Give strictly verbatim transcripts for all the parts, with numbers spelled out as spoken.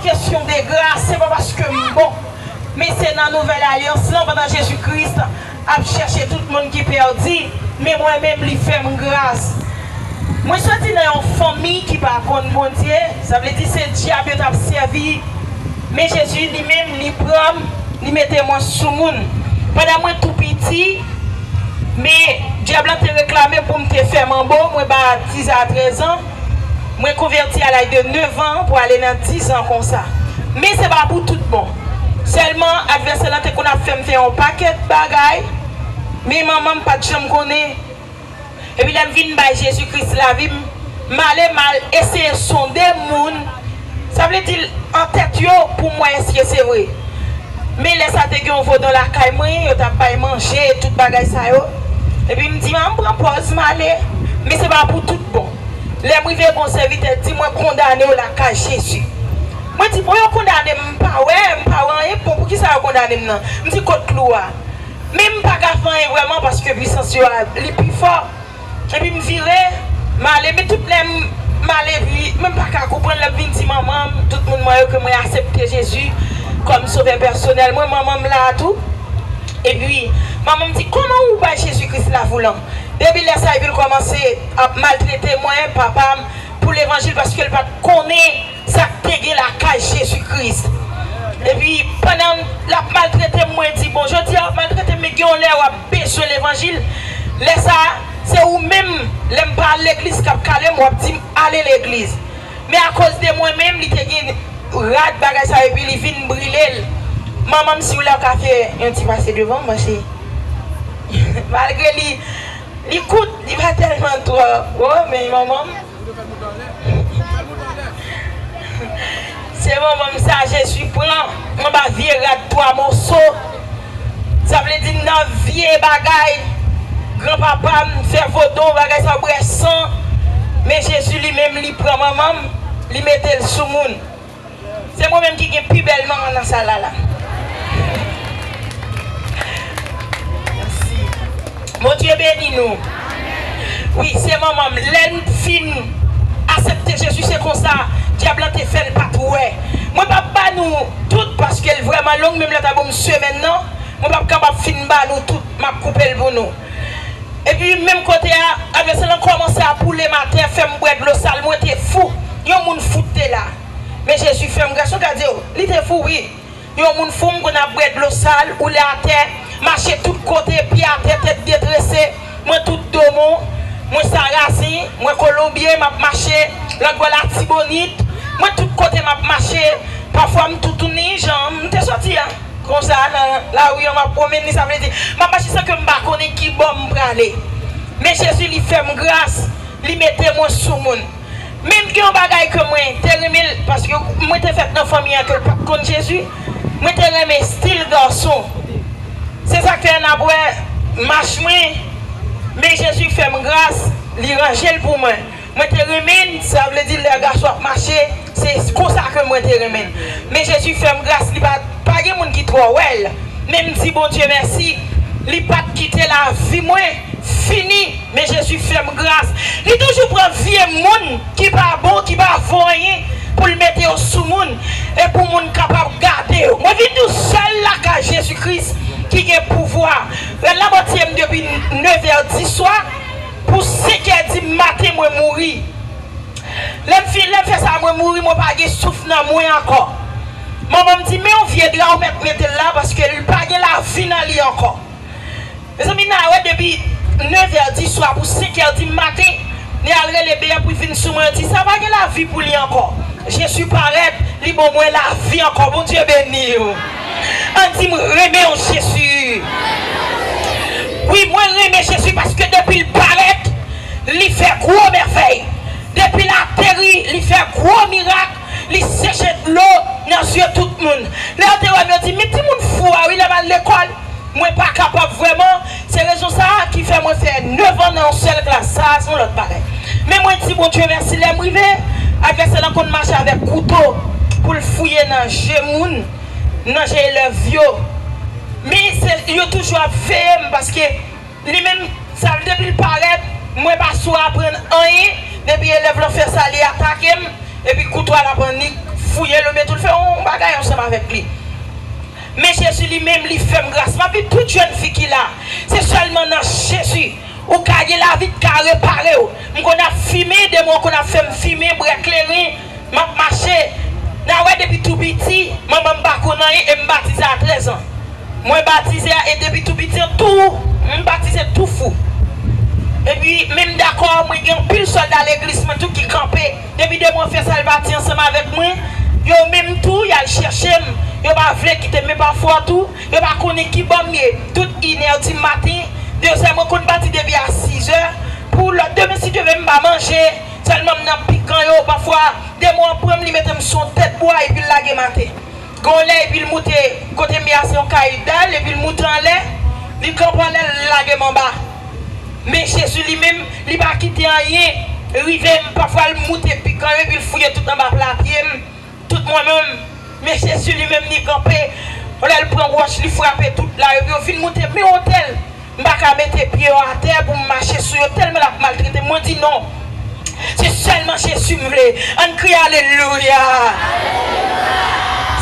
Kesyon de gras, se pa paske m bon, men se nan nouvèl alyans lan, pandan Jezi Kris ap chèche tout moun ki pèdi, men mwen menm, li fè m gras. Mwen soti nan yon fanmi ki pa konn Bondye, sa vle di se dyab yo t ap sèvi, men Jezi li menm, li pran m, li mete mwen sou moun. Pandan mwen tou piti, men dyab lan te reklame pou m te fè manbo, mwen batize a trèz an. Mwen konvèti a laj de nèf an pou ale nan diz an konsa. Men se pa pou tout bon. Sèlman, advèsè lan te konn ap fè m fè yon pakèt bagay, men manman m pa t janm konnen. Epi lè m vin bay Jezi Kris lavi m, m ale, m al eseye sonde moun, sa vle di an tèt yo, pou m wè èske se vre. Men lè sa te gen yon vodon lakay mwen, yo t ap bay manje, tout bagay sa yo. Epi m di, "A, m pran pòz, m ale." Men se pa pou tout bon. Lè m rive, gon sèvitè di, "Mwen kondane w lakay Jezi." Mwen di, "Bon, yo kondane m, m pa wè, m pa wè anyen, bon, poukisa yo kondane m nan?" M di, "Kot klou a?" Men m pa ka fè anyen vrèman, paske pwisans yo a, li pi fò. Epi m vire, m ale, men tout lè m, m ale, epi mwen pa ka konprann lè m vin di manman m, tout moun mwen yo ke mwen aksepte Jezi kòm sovè pèsonèl mwen, manman m la a tou. Epi, manman m di, "Kòman ou bay Jezi Kris lavi w lan?" Depi lè sa, epi l kòmanse ap maltrete mwen, papa m, pou levanjil, paske l pa t konnen sa k te gen lakay Jezi Kris. Epi, pandan l ap maltrete m, mwen di, "Bon, jodi a w ap maltrete m, men gen yon lè w ap bezwen levanjil." Lè sa a, se ou menm, lè m pa al legliz, k ap kale m, w ap di m, "Ale legliz." Men akoz de mwen menm, li te gen rad bagay sa yo, epi li vin brile l. Manman m, si w lè w ka fè yon ti pase devan m, mwen se. Malgre li, li kout, li pa tèlman twò wo, men manman m, se manman m sa Jezi pran anba vye rad twa moso. Sa vle di nan vye bagay. Granpapa m fè vodon, bagay sa bwè san. Men Jezi li menm, li pran manman m, li mete l sou moun. Se mwen menm ki gen pi bèl manman nan sal la la. Mèsi. Bondye beni nou. Wi, se manman m. Lè n fin aksepte Jezi, se konsa dyab lan te fè l pa t wè. Mwen p ap ba nou tout paske l vrèman long, menm lè ta ban m semèn nan, mwen p ap kapab fin ba nou tout, m ap koupe l pou nou. Epi menm kote a, advèsè lan kòmanse ap woule m atè, fè m bwè dlo sal, mwen te fou. Yon moun fou te la. Men Jezi fè m gras, ou ka di, "O, li te fou, wi." Yon moun fou, m konn ap bwè dlo sal, woule atè, mache tout kote, pye atè, tèt detrese, mwen tout domon, mwen Sarazen, mwen Kolonbyen, m ap mache, lòt bò Latibonit, mwen tout kote m ap mache, pafwa m toutouni, jan m te soti a. Konsa, nan lari an, m ap pwomennen, sa vle di, m ap mache san ke m pa konnen ki bò m prale. Men Jezi, li fè m gras, li mete mwen sou moun. Menm gen yon bagay ke mwen te renmen l, paske mwen te fèt nan fanmi an ke l pa t konn Jezi, mwen te renmen stil gason. Se sa k fè n ap wè mach mwen, men Jezi fè m gras, li ranje l pou mwen. Mwen te renmen l, sa vle di lè gason ap mache, se konsa ke mwen te renmen l. Men Jezi fè m gras, li pa, pa gen moun ki twò wè l. Men m di Bondye mèsi, li pa t kite lavi mwen fini. Men Jezi fè m gras. Li toujou pran vye moun ki pa bon, ki pa vo anyen, pou l mete yo sou moun, e pou moun kapab gade yo. Mwen vin di w sèl lakay Jezi Kris ki gen pouvwa. Rèd la bò tiye m depi nèf è di swa, pou senk è di maten mwen mouri. Lè m fin, lè m fè sa, mwen mouri, mwen pa gen souf nan mwen ankò. Manman m di, "Men yon vye dra ou mèt mete l la, paske l pa gen lavi nan li ankò." Mezanmi, n a wè depi nèf è di swa pou senk è di maten, li al rele bèyè pou l vin sou mwen, yo di, "Sa pa gen lavi pou li ankò." Jezi parèt, li ban mwen lavi ankò. Bondye beni w. Ann di, "M renmen w, Jezi." Wi, mwen renmen Jezi paske depi l parèt, li fè gwo mèvèy. Depi l ateri, li fè gwo mirak, li seche dlo nan zye tout moun. Lè yo te wè m, yo di, "Men timoun fou a, wi, lè m al lekòl, mwen pa kapab vrèman." Se rezon sa a ki fè mwen fè nèf an nan yon sèl klas. Sa a se yon lòt bagay. Men mwen di Bondye mèsi, lè m rive, advèsè lan konn mache avèk kouto pou l fouye nan je moun, nan je elèv yo. Men se, yo toujou ap veye m paske li menm, sa, depi l parèt, mwen pa sou aprann anyen. Depi elèv lan fè sa, li atake m. Epi kouto a l ap annik fouye l, oubyen tou l fè kay ansanm avèk li. Men Jezi li menm, li fè m gras. M ap di tout jèn fi ki la, se sèlman nan Jezi ou ka gen lavi, t ka repare w. M konn ap fimen, demon konn ap fè m fimen, bwè kleren, m ap mache. N a wè depi tou piti, manman m pa konn anyen e m batize a trèz an. Mwen batize a e depi tou piti an tou, m batize tou fou. Epi menm dakò, mwen gen anpil sòlda legliz mwen tou ki kanpe. Depi demon fè sa l pati ansanm avèk mwen, yo menm tou, y al chèche m. Yo pa vle kite m, men pafwa tou, yo pa konnen ki bò m ye. Tout inè di maten, dezè, mwen konn pati depi a sizè. Pou lòt demen, si Dye vle, m pa manje. Sèlman m nan pikan yo. Pafwa, demon an pran m, li mete m sou yon tèt bwa epi l lage m atè. Gon lè epi l moute, kote m ye a se yon kay dal, epi l moute anlè, li kanpe anlè, l lage m anba. Men Jezi li menm, li pa kite anyen rive m. Pafwa l moute pikan yo epi l fouye tout anba pla pye m, tout mwen menm. Men Jezi li menm li kanpe, lè l pran wòch li frape tout la, epi yo fin moute men otèl. M pa ka mete pye yo atè pou m mache sou yo, tèlman l ap maltrete m. Mwen di non. Se sèlman Jezi m vle. Ann kriye alelouya.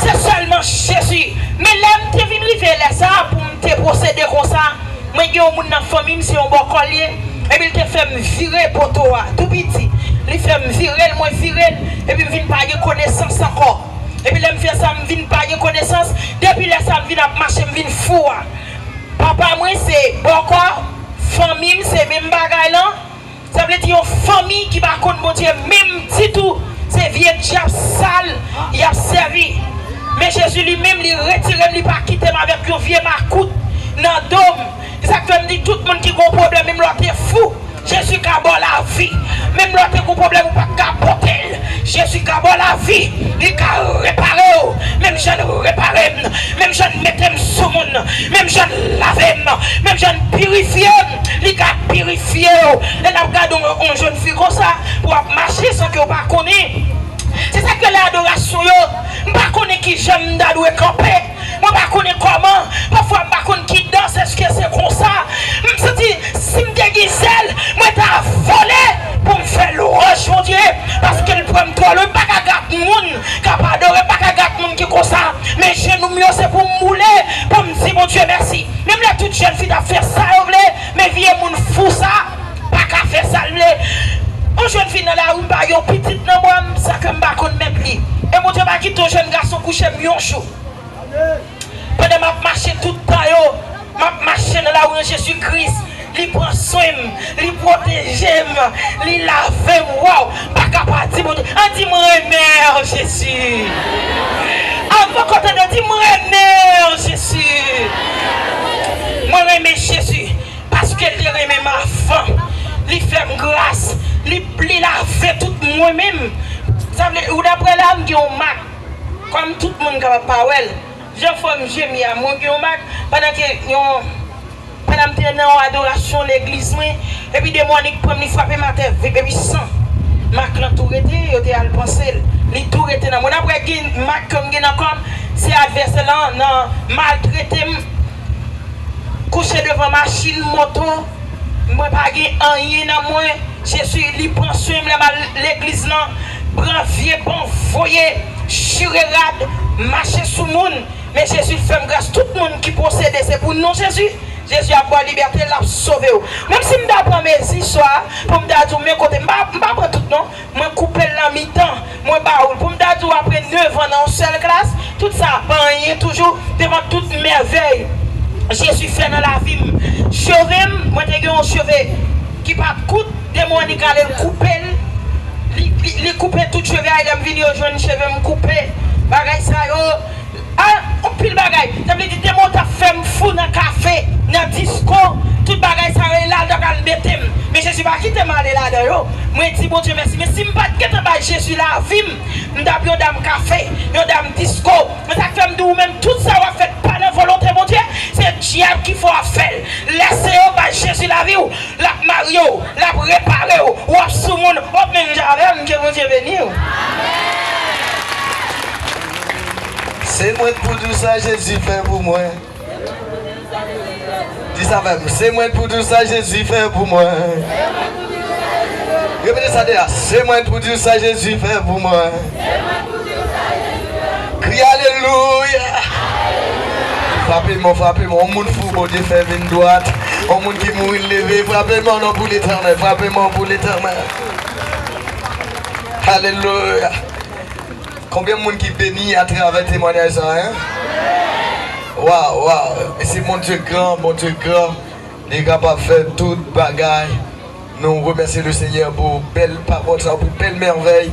Se sèlman Jezi. Men lè m te vin rive lè sa a pou m te pwosede konsa, mwen gen yon moun nan fanmi m, se yon bòkò l ye, epi l te fè m vire poto a, tou piti. Li fè m vire l, mwen vire l, epi m vin pa gen konesans ankò. Epi lè m fè sa, m vin pa gen konesans. Depi lè sa a, m vin ap mache, m vin fou a. Papa mwen se bòkò, fanmi m se menm bagay lan. Sa vle di yon fanmi ki pa konn Bondye menm ditou, se vye dyab sal y ap sèvi. Men Jezi li menm, li retire m, li pa kite m avèk yon vye makout nan do m. Se sa k fè m di tout moun ki gon pwoblèm, menm lè w te fou, Jezi ka ba w lavi. Menm lè w te gon pwoblèm, ou pa t ka pote l. Jezi ka ba w lavi. Li ka repare w. Menm jan l repare m. Menm jan l mete m sou moun. Menm jan l lave m. Menm jan l pirifye m. Li ka pirifye w. Lè n ap gade yon, yon jèn fi konsa, pou w ap mache san ke w pa konnen. Se sa k rele adorasyon yo. M pa konnen ki jan m ta dwe kanpe. Mwen pa konnen kòman. Pafwa m pa konn ki dans, èske se konsa. M santi si m te gen zèl, mwen ta vole pou m fè lwanj Bondye. Paske l pran m twò lwen. M pa ka gad moun k ap adore, m pa ka gad moun ki konsa. Men jenou m yo se pou m boule, pou m di Bondye mèsi. Menm lè tout jèn fi t ap fè sa yo vle, men vye moun fou sa pa ka fè sa l vle. Yon jèn fi nan lari, m pa gen yon pitit nan bra m san ke m pa konn mèt li. E Bondye pa kite yon jèn gason kouche m yon jou. Pandan m ap mache tout tan yo, m ap mache nan lari an Jezi Kris, li pran swen m, li pwoteje m, li lave m. Waw, m pa ka pa di Bondye, ann di m renmen w Jezi. Ann fè kontan di m renmen w Jezi. Mwen renmen Jezi. Paske l te renmen m avan. Li fè m gras. Li, li lave tout mwen menm. Sa vle, ou daprè la, m gen yon mak. Kòm tout moun kapab pa wè l. Jan fòm je m ye a, mwen gen yon mak. Pandan ke yon, pandan m te nan yon adorasyon legliz mwen, epi demon annik pran m, li frape m atè, vip, epi san. Mak lan tou rete, yo te al panse l. Li tou rete nan mwen. Apre gen mak ke m gen nan kò m, se advèsè lan nan maltrete m. Kouche devan machin, moto, mwen pa gen anyen nan mwen. Jezi, li pran swen m lè m al legliz lan, pran vye bon, voye, chire rad, mache sou moun. Men Jezi fè m gras, tout moun ki posede, se pou non Jezi. Jezi ap ba w libète, l ap sove w. Menm si m ta pran mezi swa pou m ta di w men kote, m pa, m pa pran tout non. Mwen koupe l nan mitan, mwen ba ou l. Pou m ta di w apre nèf an nan yon sèl klas, tout sa pa anyen toujou devan tout mèvèy Jezi fè nan lavi m. Cheve m, mwen te gen yon cheve ki pa t kout, demon annik ale l koupe l. Li, li, li koupe tout cheve a, e lè m vini yo jwenn cheve m koupe. Bagay sa yo, Ah, anpil bagay. Sa vle di demon t ap fè m fou nan kafe, nan disko, tout bagay sa yo, e la l ta pral mete m. Men Jezi pa kite m ale ladan yo. Mwen di Bondye mèsi. Men si m pa t gentan bay Jezi lavi m, m t ap yon dam kafe, yon dam disko. Men sa k fè m di w menm, tout sa w ap fè pa nan volonte Bondye, se dyab ki fè w ap fè l. Lèse yo bay Jezi lavi w. L ap marye w, l ap repare w, w ap sou moun, w ap menm jan avè m, ke Bondye beni w. Se mwen k pou di w sa Jezi fè pou mwen. Di sa avè m, se mwen k pou di w sa Jezi fè pou mwen. Repete sa de a, se mwen k pou di w sa Jezi fè pou mwen. Kriye ale. Frape men, frape men. Yon moun fou, Bondye fè vin dwat. Yon moun ki mouri, l leve. Frape men non pou Letènèl. Frape men pou Letènèl. Alelouya. Konbyen moun ki beni atravè temwanyaj sa, hein? Waw, waw. E se Bondye gran, Bondye gran. Li kapab fè tout bagay. Nou remèsye le Senyè pou bèl pawòl sa, pou bèl mèvèy.